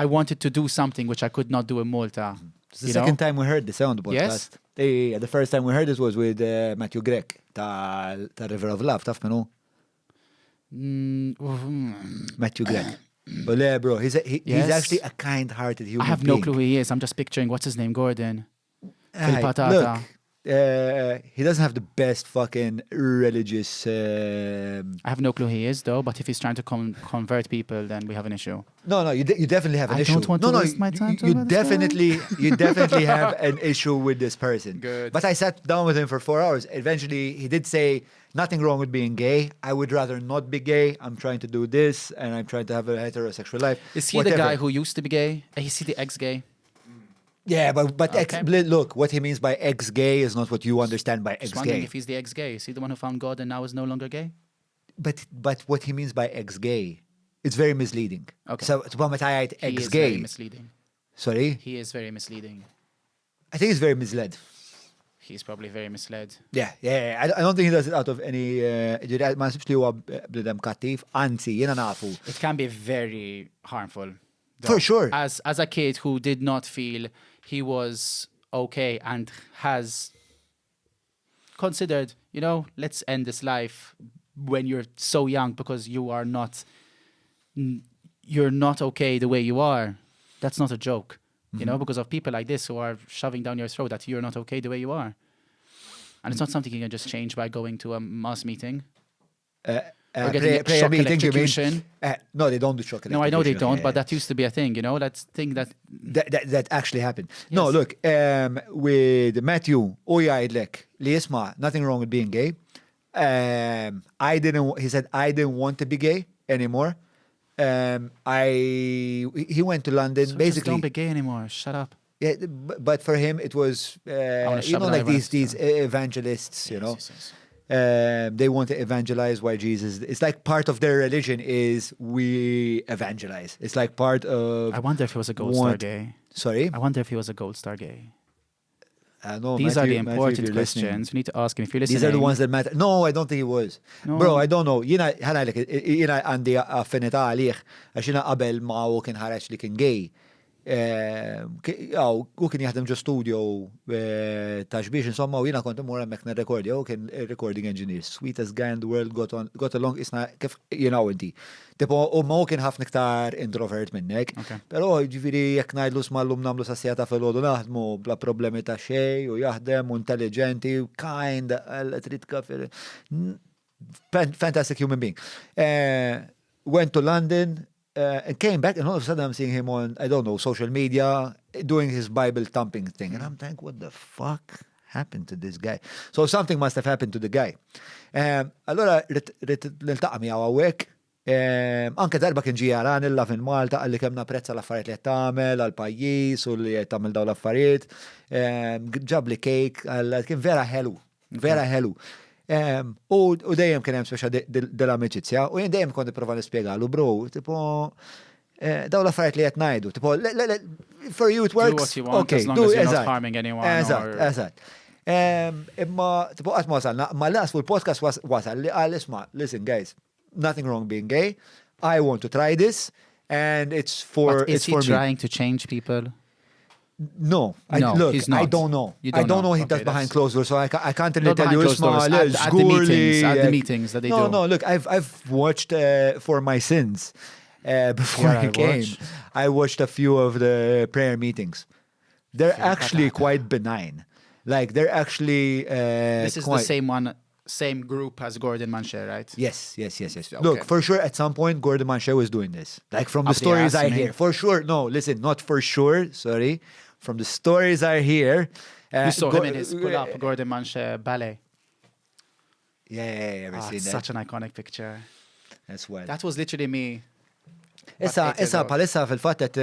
I wanted to do something which I could not do in Malta. It's the second time we heard this on the podcast. Yes? Yeah, the first time we heard it was with Matthew Grech ta' River of Love, taf minnu? Matthew Grech. But yeah, bro, he's, a, he, he's actually a kind-hearted human I have no being. clue who he is. I'm just picturing what's his name, Gordon. Aye, Fil-patata. Look, he doesn't have the best fucking religious. I have no clue who he is though. But if he's trying to convert people, then we have an issue. No, no, you definitely have an I issue. don't want no, to no, waste my time You, talking you about this guy. definitely have an issue with this person. Good. But I sat down with him for 4 hours. Eventually, he did say nothing wrong with being gay. I would rather not be gay. I'm trying to do this, and I'm trying to have a heterosexual life. Is he the Whatever. guy who used to be gay? Is he the ex-gay? Yeah, but Okay. look, what he means by ex-gay is not what you understand by Just wondering ex-gay. if he's the ex-gay. Is he the one who found God and now is no longer gay? But what he means by ex-gay, it's very misleading. Okay. So, so meta jgħid He is very ex-gay. misleading. Sorry, He is very misleading. I think it's very misled. He's probably very misled. Yeah. I don't think he does it out of any, ġifieri, ma naħsibx li huwa bniedem kattiv, anzi, jiena nafu. It can be very harmful. Though. For sure. As a kid who did not feel he was okay and has considered, let's end this life when you're so young because you're not okay the way you are. That's not a joke, because of people like this who are shoving down your throat that you're not okay the way you are. And it's not something you can just change by going to a mass meeting. Or getting a Prayer shock meeting, you mean? electrocution. No, they don't do shock No, I know they electrocution. don't, Yeah. but that used to be a thing, that thing that That actually happened. No, Yes. look, with Matthew, u jgħidlek li isma' nothing wrong with being gay. I didn't, he said, I didn't want to be gay anymore. I he went to London So just basically. don't be gay anymore. Shut up. Yeah, but for him it was wanna you shove know it down like everyone's these throat. evangelists, you know. Yes. They want to evangelize why Jesus. It's like part of their religion is we evangelize. It's like part of. I wonder if he was a gold star gay. Sorry, I wonder if he was a gold star gay. I know, These are Matthew, the Matthew, if important you're listening. questions. We need to ask him if you're listening. These are the ones that matter. No, I don't think he was. No. Bro, I don't know. Jiena, ħa ngħidlek, jiena għandi affinità għalih, għax jiena qabel ma u kien ħareġ li kien gay. Aw, u kien jaħdem ġo studio Ta' Xbiex, insomma, u jiena kont immur hemmhekk nirrekordja, u kien recording engineer. Sweetest guy in the world, got along, isna kif jiena u inti. Tipo, u ma u kien ħafna iktar introvert minnek. Però ġifieri jekk ngħidlu isma' llum nagħmlu sas-siegħa ta' filgħodu naħdmu bla problemi ta' xejn u jaħdem u intelligenti, u kind, trid kafe. Fantastic human being. Went to London and came back, and all of a sudden I'm seeing him on, I don't know, social media, doing his Bible thumping thing. And I'm thinking, what the fuck happened to this guy? So something must have happened to the guy. Allora, ridt niltaqa' miegħu hawnhekk. Anke darba kien ġie jarani Lovin Malta, qalli kemm napprezza l-affarijiet li qed tagħmel għall-pajjiż u li qed tagħmel dawn l-affarijiet. Ġabli cake, kien vera ħelu, vera ħelu. U dejjem kien hemm speċa dell-amicizja u jien dejjem kont nipprova nispjegalu, bro, tipo, dawn l-affarijiet li qed ngħidu, tipo, for you it Do works. what you want Okay, as long do as you're not eżatt. harming anyone. Eżatt, eżatt. Imma, tipo, qatt ma wasalna, ma last fuq il-podcast wasal li qal isma', listen guys, nothing wrong being gay. I want to try this and it's for But is it's he for me. trying to change people? No, No, look, he's I not. don't know. You I don't don't know. know what he does Okay, behind that's- closed doors, so I can't really Not tell behind you. closed doors, Isma, at the meetings, at the żgur li- meetings that they No, do. no, look, I've watched for my sins before Yeah, I I came. watch. I watched a few of the prayer meetings. They're actually patata. quite benign. Like they're actually This is quite, the same one, same group as Gordon Manche, right? Yes. Okay. Look, for sure, at some point, Gordon Manche was doing this. Like from the Up the stories ass, I you mean? hear. For sure. No, listen, not for sure. Sorry. From the stories I hear. You saw him in his pull-up Gordon Manche ballet. Yeah, I've Ah, seen it's that. such an iconic picture. That's wild. That was literally me. Issa, 8 years issa, old. bħalissa fil-fatt qed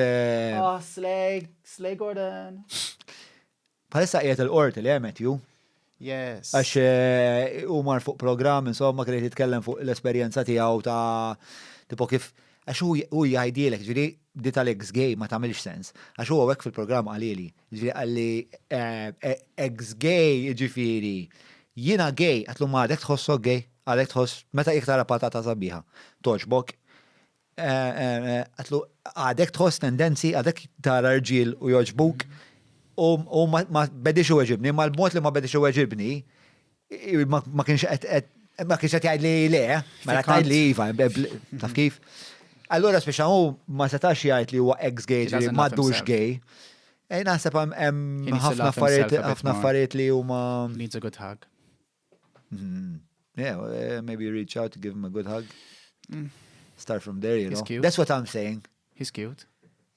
Oh, slay, slay Gordon. bħalissa qiegħed il-qorti li Matthew. Yes. Għax u mar fuq program, insomma, kien jitkellem fuq l-esperjenza tiegħu ta' tipo kif għax hu jgħidilek, ġifieri di tal-ex gay ma tagħmilx sens. Għax hu hawnhekk fil-programm qalili, ġifieri qalli ex gay ġifieri jiena gay, għedtlu ma għadek tħossok gay, għadek tħoss meta jekk tara patata sabiħa. Togħġbok. Għedtlu, għadek tħoss tendenzi, għadek tara rġiel u jogħġbuk, u ma bediex iweġibni, ma l-mod li ma bediex iweġibni, ma kienx qed ma kienx qed jgħidli le, ma qed jgħidli iva, taf kif. Allura speċa hu ma setax jgħid li huwa ex-gay, ġifieri m'għadux gay. Ej naħseb hemm ħafna affarijiet ħafna affarijiet li huma. Needs a good hug. Mm-hmm. Yeah, uh, maybe reach out to give him a good hug. Mm. Start from there, you know. He's cute. That's what I'm saying. He's cute.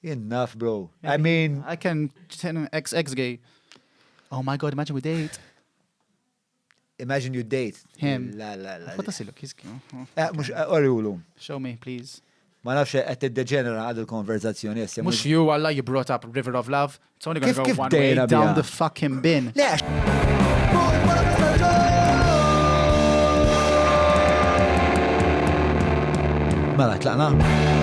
Enough, bro. I mean, I can ex ex gay. Oh my god, imagine we date. Imagine you date. Him. La la la. What does he look? He's cute. Eh, mux, eh, oriwlu. Show me, please. Ma nafx qed tiddeġenera għad il-konverzazzjoni issa. Mux you, Allah, you brought up River of Love. It's only gonna go one way, down the fucking bin. Le, Mela, tlaqna?